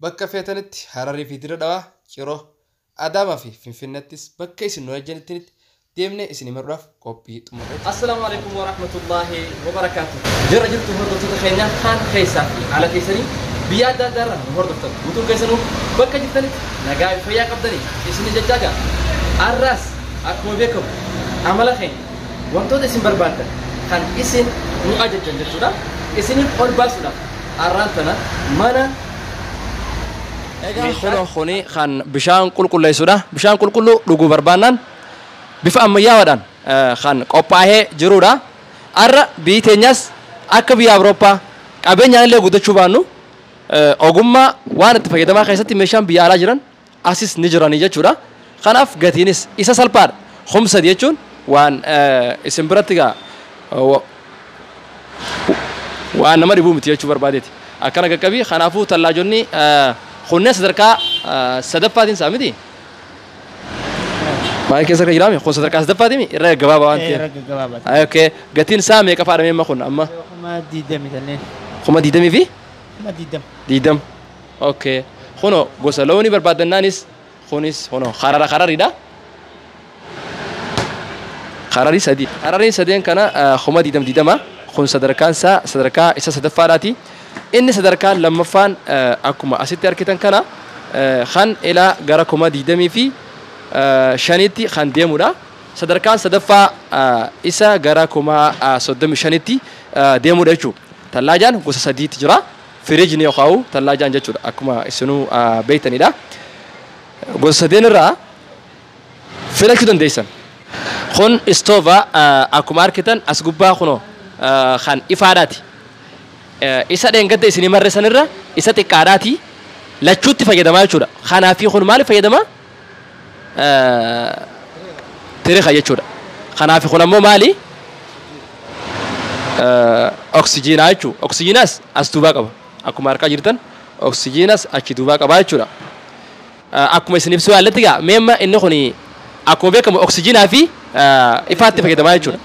Bakka feetanitti Hararii fi Dirra Dhawaa, Ciroo, Adaamaa fi Finfinnettis bakka isin nu ajjanitti deemnee isin himuudhaaf qophii xumurre. Assalaamu alaikum wa rahmatullahi wa barakaatuh. Jira jirtu hordoftoota keenya kaan keessaa fi haala keessanii biyya adda addaa irraa nu hordoftan. Guutuun keessanuu bakka jirtanitti nagaa fi fayyaa qabdanii isin jajjaaga. Arraas akkuma beekamu amala keenya wantoota isin barbaaddan kan isin nu ajajjan jechuudha. Isiniif ol baasuudhaaf arraan tana mana Egaa kunoo kuni kan bishaan qulqulleessudha. Bishaan qulqulluu dhuguu barbaannaan bifa ammayyaawaadhaan kan qophaa'ee jirudha. Har'a biyyi teenyas akka biyya Awurooppaa qabeenyaan illee guddachuu baannu ogummaa waan itti fayyadamaa keessatti meeshaan biyya alaa jiran asis ni jiranii jechuudha. Kanaaf gatiinis isa salphaadha. 3000 jechuun waan isin biratti gaa waan nama dhibuu miti jechuu barbaadeeti. Akkana qaqqabii kanaafuu tallaajonni kunneen sadarkaa sadaffaatiin isaa miti. Maal keessa kan jiraame kun sadarkaa sadaffaatiin irra gabaabaa waan ta'eef. Irra gaggabaabaa. Okay. Gatiin isaa meeqa fa'aadha meemma kun amma? 20,000 tanneen. 20,000 fi? 20,000. 20. Okay. Kunoo gosa loonii barbaadannaanis kunis kunoo harara harariidha. Hararii sadii. Harariin sadeen kana 20,000 20 kun sadarkaan isaa sadarkaa isa sadaffaadhaati. Inni sadarkaa lammaffaan akkuma asitti argitan kana kan ilaa gara 25,000tti kan deemudha. Sadarkaan sadaffaa isa gara 35,000tti deemudha jechuudha. Tallaajaan gosa sadiitti jira. Firiijni yookaan tallaajaan jechuudha akkuma isinuu beektanidha. Gosa sadeen irraa filachuu dandeessan. Kun istoova akkuma argitan as gubbaa kunoo kan ifaadhaati. Isa dheengadda isinii marreessan irra isa xiqqaadhaati lachuutti fayyadamaa jechuudha. Kanaafii kun maaliif fayyadama? Tiriha jechuudha. Kanaafii kun ammoo maali? Oksijiinaa jechuudha. Oksijiinaas as duubaa qaba. Akkuma harkaa jirtan oksijiinas achi duubaa qaba jechuudha. Akkuma isin ibsuu yaalletti gaa meemma inni kun akkuma beekamu oksijiinaa fi ifaatti fayyadamaa jechuudha.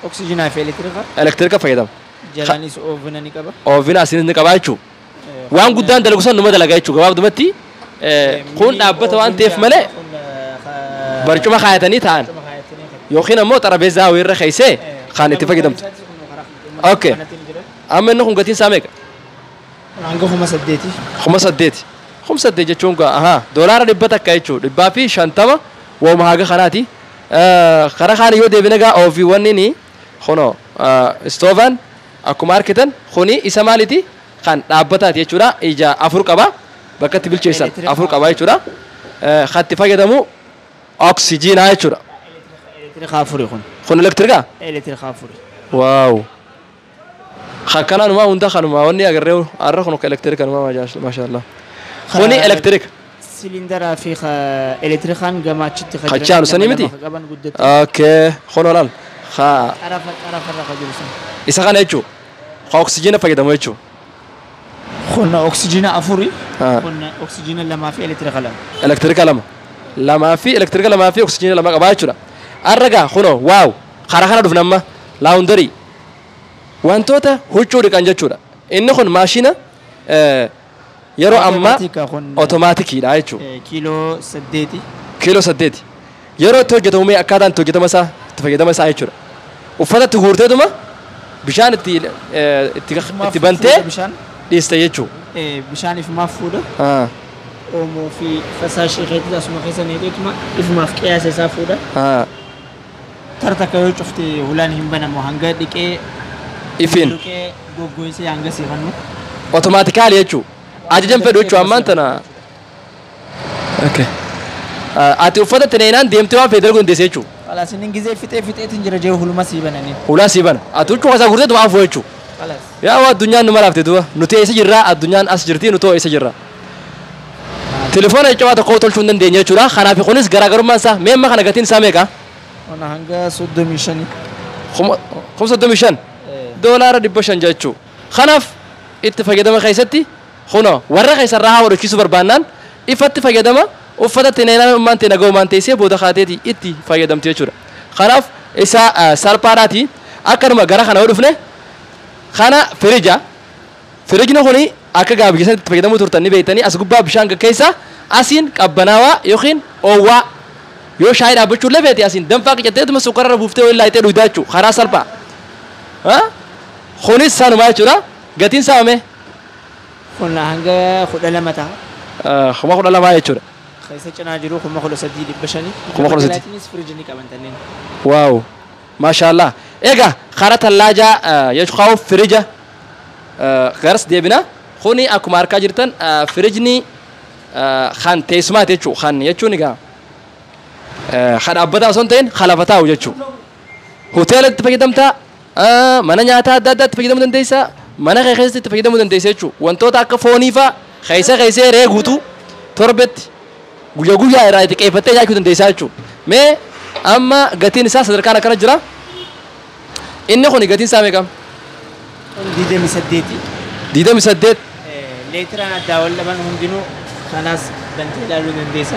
Oksijiinaa fi elektiriika. Elektirika fayyadama. Jalaanis oovina ni qaba. Oovina asinis ni qaba jechuudha. Waan guddaan dalagu san numa dalaga jechuudha. Gabaabdumatti kun dhaabbata waan ta'eef malee barcuma kaayatanii taa'an yookiin ammoo xarabeezaa wayirra keessee kan itti fayyadamtu. Okay. Amma inni kun gatiin isaa meeqa? Hanga 8,000. 8,000. 8,000 jechuun gaa ahaa $100 jechuudha. 150 waanuma haga kanaati. Karaa kaan yoo deebine gaa oofiiwwan ni kunoo istoovaan akkuma argitan kuni isa maaliiti? Kan dhaabbataati jechuudha. Ija afur qaba. Bakka itti bilcheessan afur qaba jechuudha. Kan itti fayyadamu oksijiinaa jechuudha. Elektiriika afuri kun. Kun elektirikaa? Elektiriika afuri. Waaw. Akkanaanumaa hunda kanuma wanni agarree har'a kun elektirika numaa maashaallah. Kuni elektirika. Silindaraa fi elektirikaan gama achitti kan Kachaanu sanii miti? Qaban guddatu. Okay. Kun olaal. Ha. Xarafa xarafarra kan jiru sun. Isa kana jechuudha. Ka oksijiina fayyadamu jechuudha. Kun oksijiina afuri. Kun oksijiina lamaa fi elektiriika lama. Elektirika lama. Lamaa fi elektirika lamaa fi oksijiina lama qabaa jechuudha. Har'a gaa kunoo waaw karaa kana dhufna amma laawundarii. Wantoota huccuu dhiqan jechuudha. Inni kun maashina yeroo ammaa otomaatikiidha jechuudha. Kiiloo 8. Kiiloo 8. Yeroo itti hojjetamu mee akkaataan itti hojjetama isaa itti fayyadama isaa jechuudha. Uffata itti guurteetuma bishaan itti bantee dhiiste jechuudha. Bishaan ifumaaf fuudha. Oomoo fi fasaashii keetti asuma keessa neeteetuma ifumaaf qiyaasa isaa fuudha. Tartakka yoo cufte hulaan hin banamu hanga dhiqee Ifin. Dhiqee goggoisee hanga siifannu. Otomaatikaali jechuudha. Ajajan fedhu jechuudha ammaan tana. Okay. Ati uffata itti neenaan deemtee waan fedhe dalaguu dandeesse jechuudha. Khalaas inni gizee fixee fixeetiin jira jee huluma sii bananii. Hulaa sii bana. Ati huccuu isaa guurtee du'a afuu jechuudha. Khalaas. Yaa waa addunyaan nu maraafte du'a. Nuti eessa jirraa addunyaan as jirti nuti eessa jirra. Telefoona jechaa tokko tolchuu hin dandeenye jechuudha. Kanaaf kunis garaagarummaan isaa meemma kana gatiin isaa meeqa? Ona hanga 35. 35,000. $500 jechuudha. Kanaaf itti fayyadama keessatti kunoo warra keessarraa haa godhachiisuu barbaannaan ifatti fayyadama uffata itti neenaan ummaan ta'e naga'umaan teessee booda kaateeti itti fayyadamte jechuudha. Kanaaf isa salphaadhaati akkanuma gara kana yoo dhufne kana firija. Firijni kuni Akka gaabii keessatti itti fayyadamuu turtan ni beektanii as gubbaa bishaan keessa asiin qabbanaawaa yookiin oowwaa yoo shaayii dhaabbachuu illee feete asiin danfaa qicatteetuma sukkaara irra buuftee waliin laayitee dhugdaa jechuudha karaa salphaa. Kunis sanumaa jechuudha. Gatiin isaa mee? Kun hanga 12 ta'a. 12,000 jechuudha. Keessa cinaa jiru 13,500. 13,000. Galaatiinis firiijii ni qaban tanneen. Waaw. Maashaallah. Egaa karaa tallaajaa jechuun firija garas deebina. Kuni akkuma harkaa jirtan firijni kan teessumaati jechuudha. Kan jechuun egaa kan dhaabbataa osoo hin ta'in kan lafa taa'u jechuudha. Hoteela itti fayyadamtaa, mana nyaataa adda addaa itti fayyadamuu dandeessa, mana kee keessatti itti fayyadamuu dandeessa jechuudha. Wantoota akka foonii fa'aa keessa keessee re'ee guutuu torbetti guyyaa guyyaa irraa itti qeeffattee nyaachuu dandeessa jechuudha. Mee amma gatiin isaa sadarkaan akkana jira. Inni kun gatiin isaa meeqa? 28. 28. Leetiraan addaa wal dhaban hundinuu kanaas bantee ilaaluu dandeessa.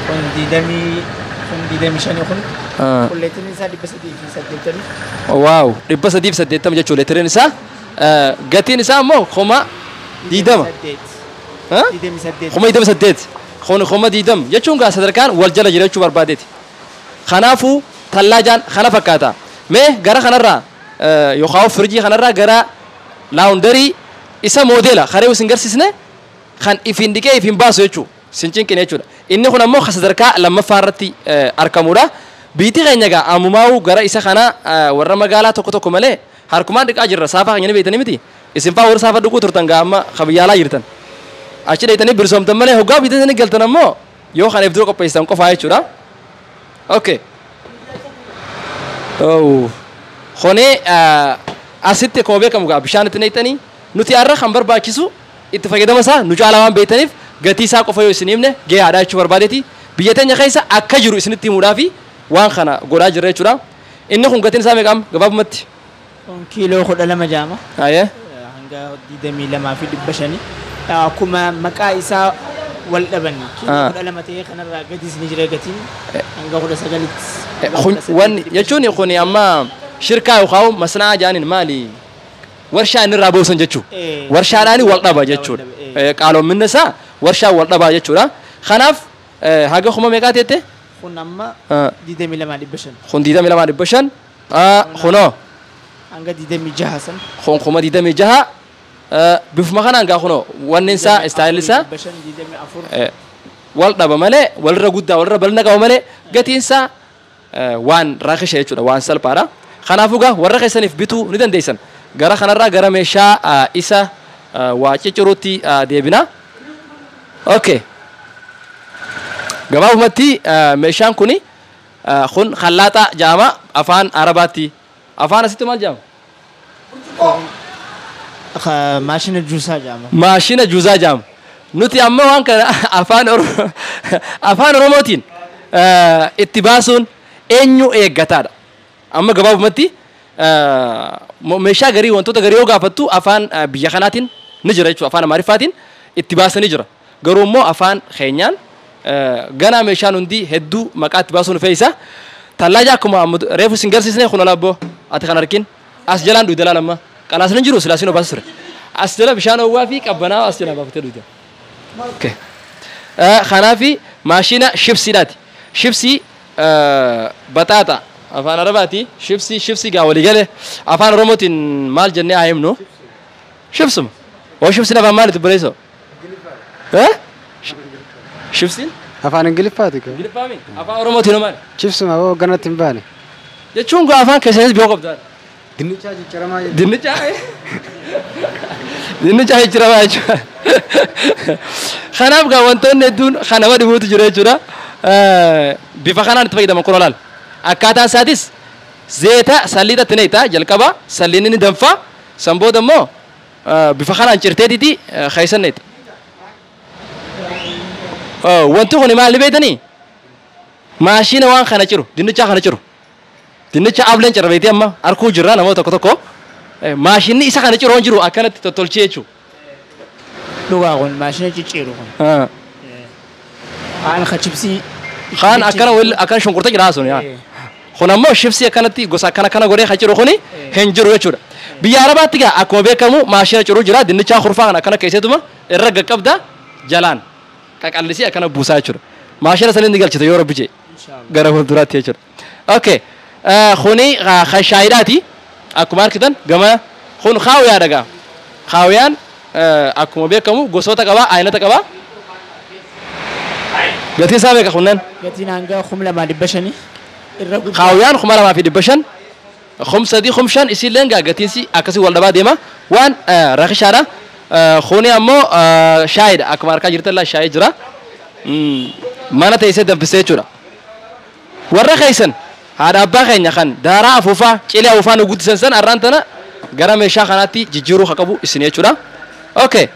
Kun 25 kun. Kun leetirri isaa 380. Waaw 380 jechuudha leetiriin isaa. Gatiin isaa immoo 20,000. 28. 28,000. Kun 20,000 jechuun gaa sadarkaan wal jala jira jechuu barbaadeeti. Kanaafuu tallaajaan kana fakkaata. Mee gara kanarraa yookaan firijii kanarraa gara laawundarii isa moodeela karee isin garsiisne kan ifiin dhiqee ifiin baasu jechuudha. Sin cinqine jechuudha. Inni kun ammoo sadarkaa lammaffaa irratti argamudha. Biitii keenya egaa ammumaa'uu gara isa kana warra magaalaa tokko tokko malee harkumaan dhiqaa jirra. Saafaa keenya ni beektanii miti. Isin fa'aa warra saafa dhiquu turtan gaa amma kabiyyaalaa jirtan. Achi dheeytanii bilisoomtan malee hoggaa bitatanii galtan ammoo yoo kana dura qopheessitan qofaa jechuudha. Okay. Kuni asitti akkuma beekamu gaa bishaan itti neeytanii nuti har'a kan barbaachisu itti fayyadama isaa nu caalaa waan beektaniif gatii isaa qofa yoo isin himne gahaadha jechuu barbaadeeti. Biyya teenya keessa akka jiru isinitti himuudhaafi waan kana godhaa jirra jechuudha. Inni kun gatiin isaa meeqa gabaabumatti? Kun kiiloo 12 jaama. Ayee. Hanga 22,500. Akkuma maqaa isaa wal dhaban kiiloo 12 ta'ee kanarraa gadis ni jira gatiin hanga 19tti. Wanni jechuun kun amma shirkaa yookaan masnaa jaaniin maali? Warshaa inni irraa boosan jechuudha. Warshaadhaan wal dhaba jechuudha. Qaaloominni isaa warshaa wal dhabaa jechuudha. Kanaaf haga kuma meeqaa teette? Kun amma 22,500. Kun 22,500. Kunoo. Hanga 26 san. Kun 26,000. Bifuma kanaan gaa kunoo wanni isaa istaayilli isaa wal dhaba malee walirra guddaa walirra bal'ina qaba malee gatiin isaa waan raakisha jechuudha waan salphaadha. Kanaafuu gaa warra keessaniif bituu ni dandeessan. Gara kanarraa gara meeshaa isa waa cicciruutti deebina. Okay. Gabaabumatti meeshaan kuni kun khallaaxaa jedhama afaan Arabaatti. Afaan asitti maal jedhama? Maashina juusaa jedhama. Maashina juusaa jedhama. Nuti amma waan kana afaan Oromootiin itti baasuun eenyu eeggataadha. Amma gabaabumatti meeshaa garii wantoota garii yoo gaafattu afaan biyya kanaatiin ni jira jechuudha. Afaan Amaariffaatiin itti baasanii jira. Garuu immoo afaan keenyaan ganaa meeshaan hundi hedduu maqaa itti baasuun fe'isa. Tallaajaa akkuma reefu isin garsiisne kun olabboo ati kan argin as jalaan dhugda laal amma qalaasni hin jiru silaasiin obaasa ture. As jala bishaan oowwaa fi qabbanaa as jala baafatee dhugda. Kanaafi maashina shibsiidhaati. Shibsii baxaaxa afaan Arabaati. Shibsii gaa walii gale afaan Oromootiin maal jennee haa himnu? Shibsuma. Oo shibsiin afaan maaliiti obboleessoo? Shibsiin? Afaan Ingiliffaati. Ingiliffaami? Afaan Oromootiin maali? Chibsuma hoo ganatti hin baane. Jechuun gaa afaan keessanis biyya qabdaa. Dinnichaa cicciramaa jechuudha. Dinnichaa? Dinnichaa cicciramaa jechuudha. Kanaaf gaa wantoonni hedduun kan nama dhibuutu jira jechuudha. Bifa kanaan itti fayyadaman kun olaal. Akkaataan isaatis zeeta salliidatti neeyta jalqaba salliin inni danfaa san booda immoo bifa kanaan cirteetiiti keessa neeyta. Wanti kun maal beektanii? Maashina waan kana ciru dinnichaa kana ciru. Dinnicha ableen cira beektee amma arkuu jirra namoota tokko tokko. Maashinni isa kana ciru hin jiru akkanatti tottolchee jechuudha. Dhugaa kun maashina cicciiru kun. Kaan ka chibsii. Kaan akkana wal akkana shunkurta jira sun yaa. Kun ammoo shibsii akkanatti gosa akkana kana godhee ka ciru kuni hin jiru jechuudha. Biyya Arabaatti gaa akkuma beekamu maashina ciruu jira dinnichaa kurfaa kana akkana keessatuma irra qaqqabda jalaan qaqallisii akkana buusaa jechuudha. Maashina saniin ni galchite yoo rabbi jee gara fuulduraatti jechuudha. Okay. Kuni kan shaayiidhaati. Akkuma argitan gama kun kaawuyaadha gaa. Kaawuyaan akkuma beekamu gosoota qabaa aynata qabaa. Gatiin isaa meeqa kunneen? Gatiin hanga 2500 irra guddaa. Kaawuyaan 2500 5,300 5,000 isiilleen gaa gatiinsi akkasii wal dhabaa deema waan rakishaadha. Kuni ammoo shaayiidha akkuma harkaa jirtan laa shaayii jira. Mana teessee danfisee jechuudha. Warra keessan haadha abbaa keenya kan daaraa afuufaa cilee afuufaa nu guddisan san arraan tana gara meeshaa kanaatti jijjiiruu haa qabu isin jechuudha. Okay.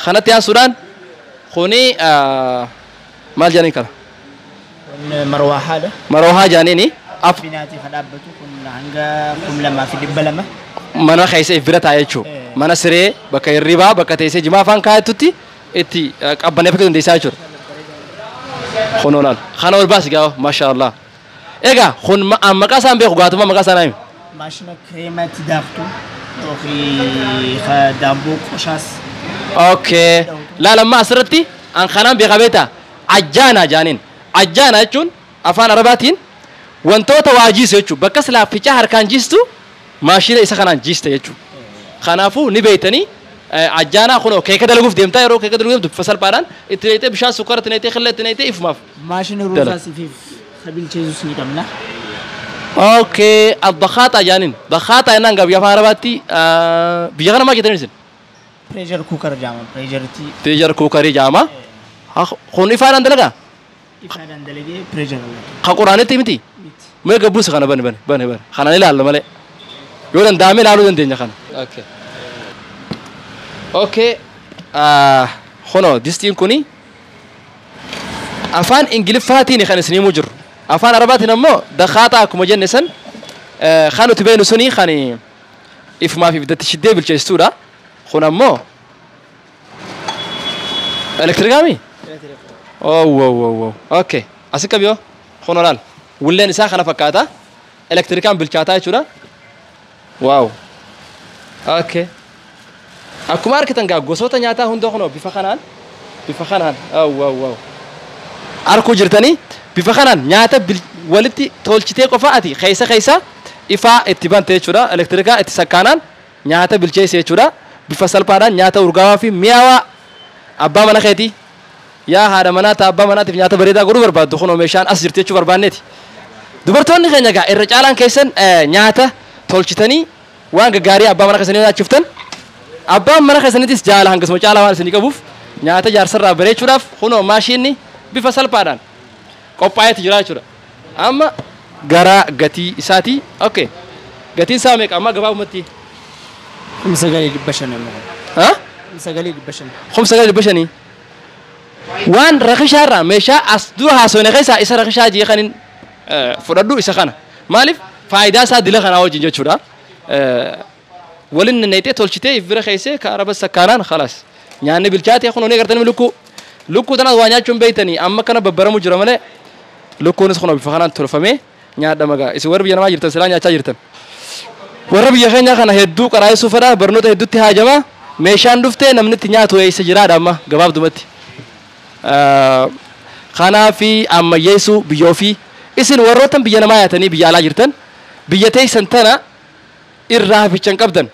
Kanatti aansuudhaan kuni maal jedhaniin kana? Kun marwaahaadha. Maroohaa jedhaniini. Binaatiif haa dhaabbatu kun hanga 2200. Mana keessa if bira taa'e jechuudha. Mana siree bakka hirribaa bakka teessee jimaa afaan kaayattutti itti qabbaneeffachuu dandeessaa jechuudha. Kun olaal. Kana ol baasi gaafa maasha Allah. Egaa kun maqaa isaan beeku gaatuma maqaa isaa naa himi. Maashina kireematti daaktu yookiin daabboo qoshaas. Okay. Laal amma asirratti an kanaan beeka beektaa ajjaana jaaniin. Ajjaana jechuun afaan Arabaatiin wantoota waa jiisu jechuudha. Bakka silaa ficaa harkaan jiistu maashina isa kanaan jiista jechuudha. Kanaafuu ni beektanii ajjaanaa kunoo keeka dalaguuf deemtaa yeroo keeka dalaguuf deemtu bifa salphaadhaan itti neetee bishaan sukkaara itti neetee xilla itti neetee ifumaaf. Maashina ruusaa sifiif bilcheessus ni qabna. Okay, addakaataa jaaniin. Dakkaataa jennaan gaa biyya afaan Arabaatti biyya kana maal jettanii isin? Pressure cooker jedhama. Pireesharitti Pressure cookerii jedhama. Kun ifaadhaan dalagaa? Ifaadhaan dalagee pressure Ka quraanitti miti? Mee gabbuusa kana bani bani bani bani. Kanaan ilaalla malee. Yoo danda'ame ilaaluu dandeenya kana. Okay. Okay. Kunoo distiin kuni afaan Ingiliffaatiin kan isin himuu jiru. Afaan Arabaatiin ammoo dakkaataa akkuma jenne san kan nuti beeknu suni kan ifumaaf ibiddatti shiddee bilcheessituudha. Kun ammoo elektirikaami? Oh, wow. Okay. Asi qabiyoo kun olaal. Wulleen isaa kana fakkaata. Elektirikaan bilchaataa jechuudha. Wow. Okay. Akkuma argitan gaa gosoota nyaataa hunda kunoo bifa kanaan bifa kanaan oh wow wow. Arkuu jirtanii bifa kanaan nyaata walitti tolchitee qofa ati keessa keessa ifaa itti bante jechuudha. Elektirikaa itti sakkaanaan nyaata bilcheesse jechuudha. Bifa salphaadhaan nyaata urgaawaa fi mi'aawaa abbaa mana keetii yaa haadha manaa ta'a abbaa manaatiif nyaata bareedaa godhuu barbaaddu kunoo meeshaan as jirti jechuu barbaanneeti. Dubartoonni keenya gaa irra caalaan keessan nyaata tolchitanii waan gaggaarii abbaa mana keessanii nyaachiftan abbaan mana keessaniitis jaala hangasuma caalaa waan isinii qabuuf nyaata jaarsarraa bareechuudhaaf kunoo maashinni bifa salphaadhaan qophaa'eeti jira jechuudha. Amma gara gatii isaati. Okay. Gatiin isaa meeqa amma gabaabumatti? 9500 amma. Ha? 9500. 9500. Waan rakishaarraa meeshaa as dura haasofne keessaa isa rakishaa jee kanin fudhadhu isa kana. Maaliif faayidaa isaa dila kanaa wajjin jechuudha. Walin neetee tolchitee if bira keessee ka araba sakkaanaan khalaas. Nyaanni bilchaatee kun onee gartanii lukkuu. Lukkuu tanaas waa nyaachuun beektanii amma kana babbaramu jira malee lukkuunis kun bifa kanaan tolfamee nyaadha magaa. Isin warra biyya namaa jirtan silaa nyaachaa jirtan. Warra biyya keenyaa kana hedduu qaraayisuu fedha barnoota hedduutti haajama meeshaan dhuftee namni itti nyaatu eessa jiraadha amma gabaabdumatti. Kanaafi ammayyeessuu biyya ofii isin warroottan biyya namaa yaatanii biyya alaa jirtan biyya teessan tana irraa hafichan qabdan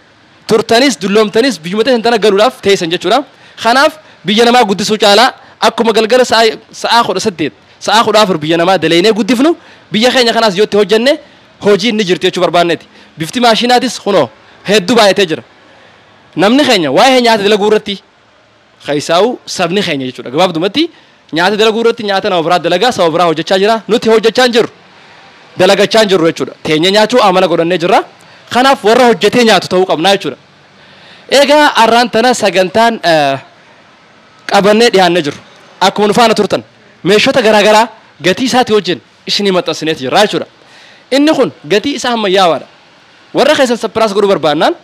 turtanis dulloomtanis biyyuma teessan tana galuudhaaf teessan jechuudha. Kanaaf biyya namaa guddisuu caalaa akkuma galgala sa'aa 18 sa'aa 14 biyya namaa dalaynee guddifnu biyya keenya kanaas yoo itti hojjenne hojiin ni jirti jechuu barbaanneeti. Bifti maashinaatis kunoo hedduu baay'atee jira. Namni keenya waa'ee nyaata dalaguu irratti keessaa'u sabni keenya jechuudha. Gabaabdumatti nyaata dalaguu irratti nyaata nama biraa dalagaa saba biraa hojjechaa jira. Nuti hojjechaa hin jirru. Dalagachaa hin jirru jechuudha. Teenyee nyaachuu amala godhannee jirra. Kanaaf warra hojjetee nyaatu ta'uu qabnaa jechuudha. Egaa arraan tana sagantaan qabannee dhiyaannee jirru. Akkuma nu faana turtan meeshota garaagaraa gatii isaatii wajjin isinii maxxansineeti jirra jechuudha. Inni kun gatii isaa ammayyaawaadha. Warra keessan sapiraas godhuu barbaannaan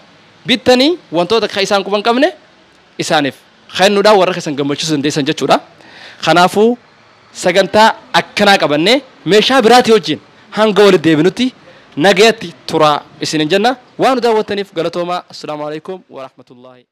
bittanii wantoota akka isaan quban qabne isaaniif kennuudhaan warra keessan gammachiisuu dandeessan jechuudha. Kanaafuu sagantaa akkanaa qabannee meeshaa biraatii wajjin hanga walitti deebinutti Nagayatti turaa isinin jenna. Waan nu daawwattaniif galatoomaa. Assalaamu alaikum wa rahmatullaahi.